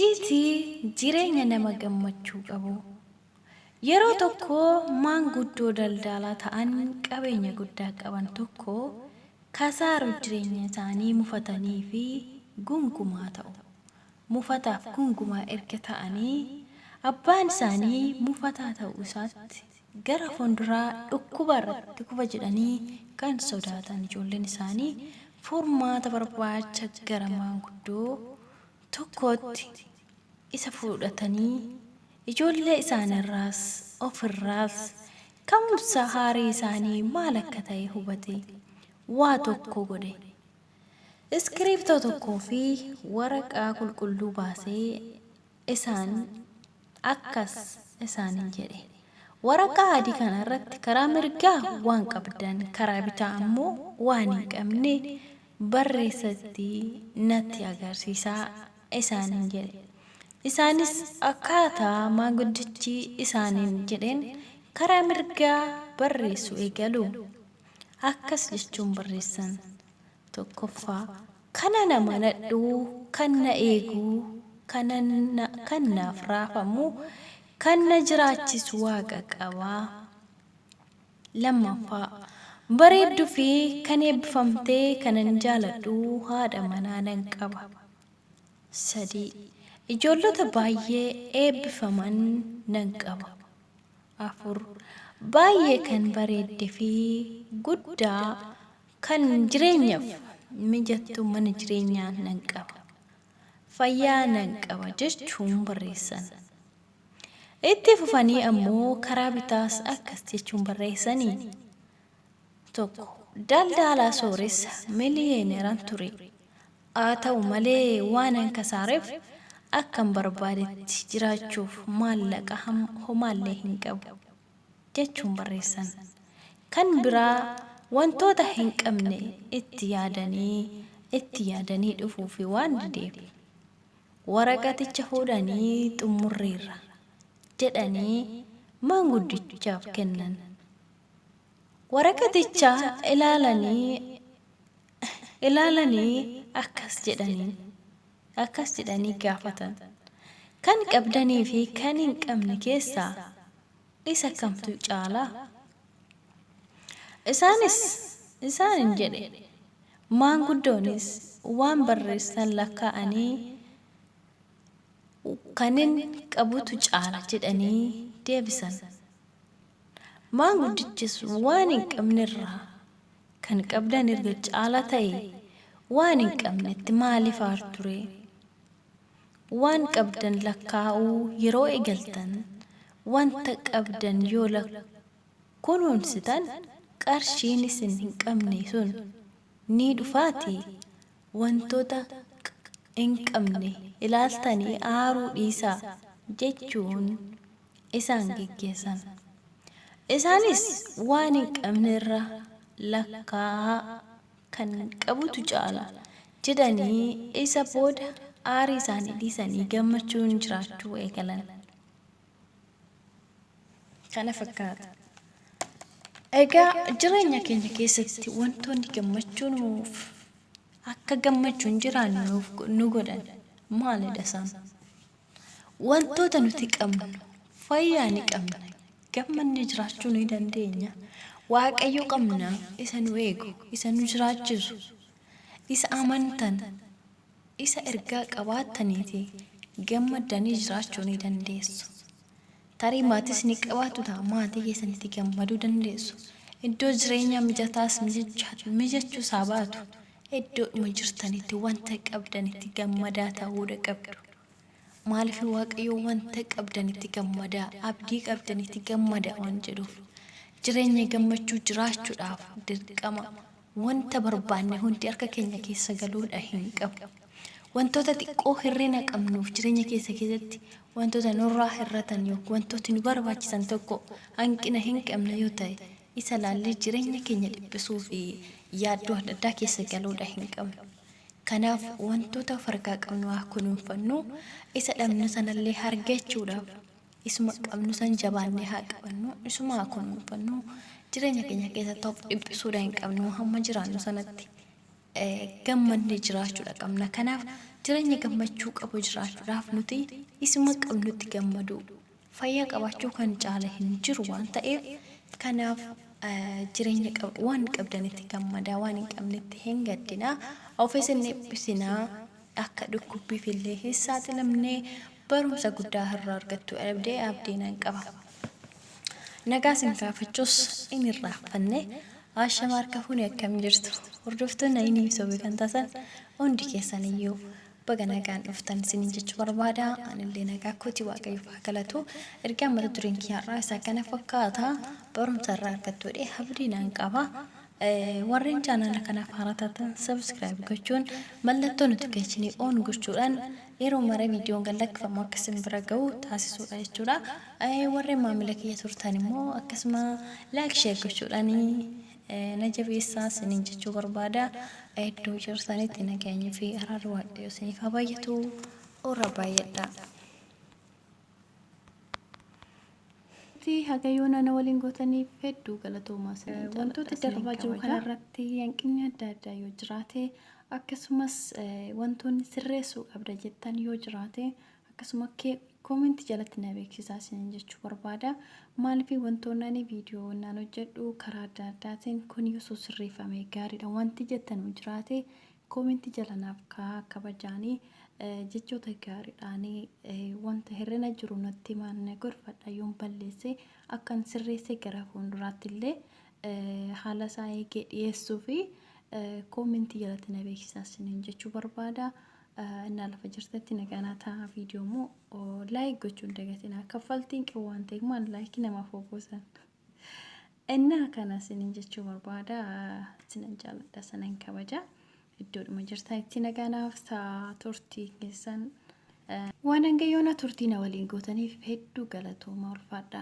Icciitii jireenya nama gammachuu qabuu. Yeroo tokko maanguddoo daldaalaa ta'an qabeenya guddaa qaban tokko kasaaruu jireenya isaanii mufatanii fi gungumaa ta'u. Mufataaf gungumaa erga ta'anii abbaan isaanii mufataa ta'uu isaatti gara fuulduraa dhukkuba irratti kufa jedhanii kan sodaatan ijoolleen isaanii furmaata barbaacha gara maanguddoo tokkootti isa fudhatanii ijoollee isaaniirraas ofirraas ka'umsa aarii isaanii maal akka ta'e hubate waa tokko godhe. Iskiriiptoo tokkoo fi waraqaa qulqulluu baasee isaan akkas isaaniin jedhe. Waraqaa adii kana irratti karaa mirgaa waan qabdan, karaa bitaa ammoo waan hin qabne barreessatti natti agarsiisaa isaaniin jedhe. Isaanis akkaataa maanguddichi isaaniin jedheen karaa mirgaa barreessuu eegalu. Akkas jechuun barreessan. Tokkoffaa, kanan amanadhu, kan na eegu, kanan kan naaf raafamu, kan na jiraachisu Waaqa qaba. Lammaffaa, bareedduu fi kan eebbifamte kanan jaaladhu haadha manaa nan qaba. 3, Ijoollota baay'ee eebbifaman nan qaba. 4, Baay'ee kan bareedde fi guddaa kan jireenyaf mijattu mana jireenyaa nan qaba. Fayyaa nan qaba jechuun barreessan. Itti fufanii ammoo karaa bitaas akkas jechuun barreessani. 1, Daldaalaa sooressa miliyeeneran ture. Haa ta'u malee waanan kasaareef akkan barbaadetti jiraachuuf maallaqa homaallee hin qabu. Jechuun barreessan. Kan biraa wantoota hin qabne itti yaadanii itti yaadanii dhufuufi waan dideef waraqaticha fuudhanii xummurreerra jedhanii maanguddichaaf kennan. Waraqaticha ilaalanii ilaalanii akkas jedhaniin akkas jedhanii gaafatan. Kan qabdanii fi kan hin qabne keessaa isa kamtu caalaa? Isaanis isaanin jedhe. Maanguddoonis waan barreessan lakkaa'anii kanin qabutu caala jedhanii deebisan. Maanguddichis waan hin qabnerraa kan qabdan erga caala ta'e waan hin qabnetti maaliif aarturee? Waan qabdan lakkaa'uu yeroo eegaltan wanta qabdan yoo kunuunsitan qarshiin isin hin qabne sun ni dhufaatii wantoota hin qabne ilaaltanii aaruu dhiisaa jechuun isaan geggeessan. Isaanis waan hin qabnerra lakkaa'aa kan qabutu caala jedhanii isa booda aarii isaanii dhiisanii gammachuun jiraachuu eegalan. Kana fakkaata. Egaa jireenya keenya keessatti wantoonni gammachuu nuuf akka gammachuun jiraannu nuuf nu godhan maalidha isaan? Wantoota nuti qabnu, fayyaa ni qabna, gammannee jiraachuu ni dandeenya. Waaqayyo qabna, isa nu eegu, isa nu jiraachisu, isa amantan, isa ergaa qabaattaniiti gammaddanii jiraachuu ni dandeessu. Tarii maatis ni qabaattu ta'a, maatii keessanitti gammaduu dandeessu. Iddoo jireenyaa mijataas mijachuus haa baatu, iddoodhuma jirtanitti wanta qabdanitti gammadaa ta'uudha qabdu. Maaliif Waaqayyo wanta qabdanitti gammadaa, abdii qabdanitti gammadaa waan jedhuuf. Jireenya gammachuu jiraachuudhaaf dirqama wanta barbaanne hundi harka keenya keessa galuudha hin qabu. Wantoota xiqqoo hir'ina qabnuuf jireenya keessa keessatti wantoota nurraa hir'atan yookiin wantooti nu barbaachisan tokko hanqina hin qabne yoo ta'e isa laallee jireenya keenya dhiphisuu fi yaaddoo adda addaa keessa galuudha hin qabnu. Kanaaf wantoota of harkaa qabnu haa kunuunfannu, isa dhabnu sanallee argachuudhaaf isuma qabnu san jabaannee haa qabannu, isuma haa kunuunfannu. Jireenya keenya keessatti of dhiphisuudha hin qabnu hamma jiraannu sanatti. gammannee jiraachuudha qabna. Kanaaf jireenya gammachuu qabu jiraachuudhaaf nuti isuma qabnutti gammaduu, fayyaa qabaachuu kan caala hin jiru waan ta'eef, kanaaf jireenya waan qabdanitti gammadaa, waan hin qabnetti hin gaddinaa, ofis hin dhiphisinaa, akka dhukkubbiif illee hin saaxilamne. Barumsa guddaa irraa argattu dhabdee abdii nan qaba. Nagaa isin gaafachuus hin irraanfanne. Ashama, harka fuune, akkam jirtu? Hordoftoonni Ayinii Sobii kan taatan hundi keessan iyyuu baga nagaan dhuftan isiniin jechuu barbaada. Anillee nagaa kooti, Waaqayyoof haa galatu. Ergaan mata dureen kiyya har'aa isaa kana fakkaata. Barumsa irraa argattu jedhee abdii nan qaba. Warreen chaanaala kanaaf haaraa taatan subscribe gochuun, mallattoo notification on gochuudhaan yeroo mara viidiyoon gad lakkifamu akka isin bira ga'u taasisuudha jechuudha. Warreen maamila kiyya turtan immoo akkasuma like, share gochuudhaan na jabeessaa isiniin jechuu barbaada. Iddoo jirtanitti nageenyi fi araarri Waaqayyoo isiniif haa baay'atu. Irra baay'adha. Haga yoona na waliin gootaniif hedduu galatoomaa isiniin. Wantoota darbaa jiru kanarratti hanqinni adda addaa yoo jiraate, akkasumas wantoonni sirreessuu qabda jettan yoo jiraate, akkasuma koomentii jalatti na beeksisaa isiniin jechuu barbaada. Maaliif, wantoonni ani viidiyoo naan hojjedhu karaa adda addaatiin kun yoo sirreeffame gaariidha wanti jettan yoo jiraate, koomentii jala naaf kaa'aa. Kabajaanii jechoota gaariidhaanii wanta hir'ina jiru natti himaa, na gorfadha. Yoon balleesse akkan sirreessee gara fuulduraatti illee haala isaa eegee dhiyeessuu fi koomentii jalatti na beeksisaa isiniin jechuu barbaada. Innaa lafa jirtatti nagaan ta'a. Viidiyoo immoo like gochuun dagatinaa. Kaffaltiin qabu waan ta'eef maal laayikii namaaf hoobuusan. Innaa kana isiniin jechuu barbaada. Isinan jaalladha, sanan kabaja. Iddoodhuma jirtanitti nagaanaaf ta'a turtii keessan. Waan hanga yoona turtii na waliin gootaniif hedduu galatooma, ulfaadha.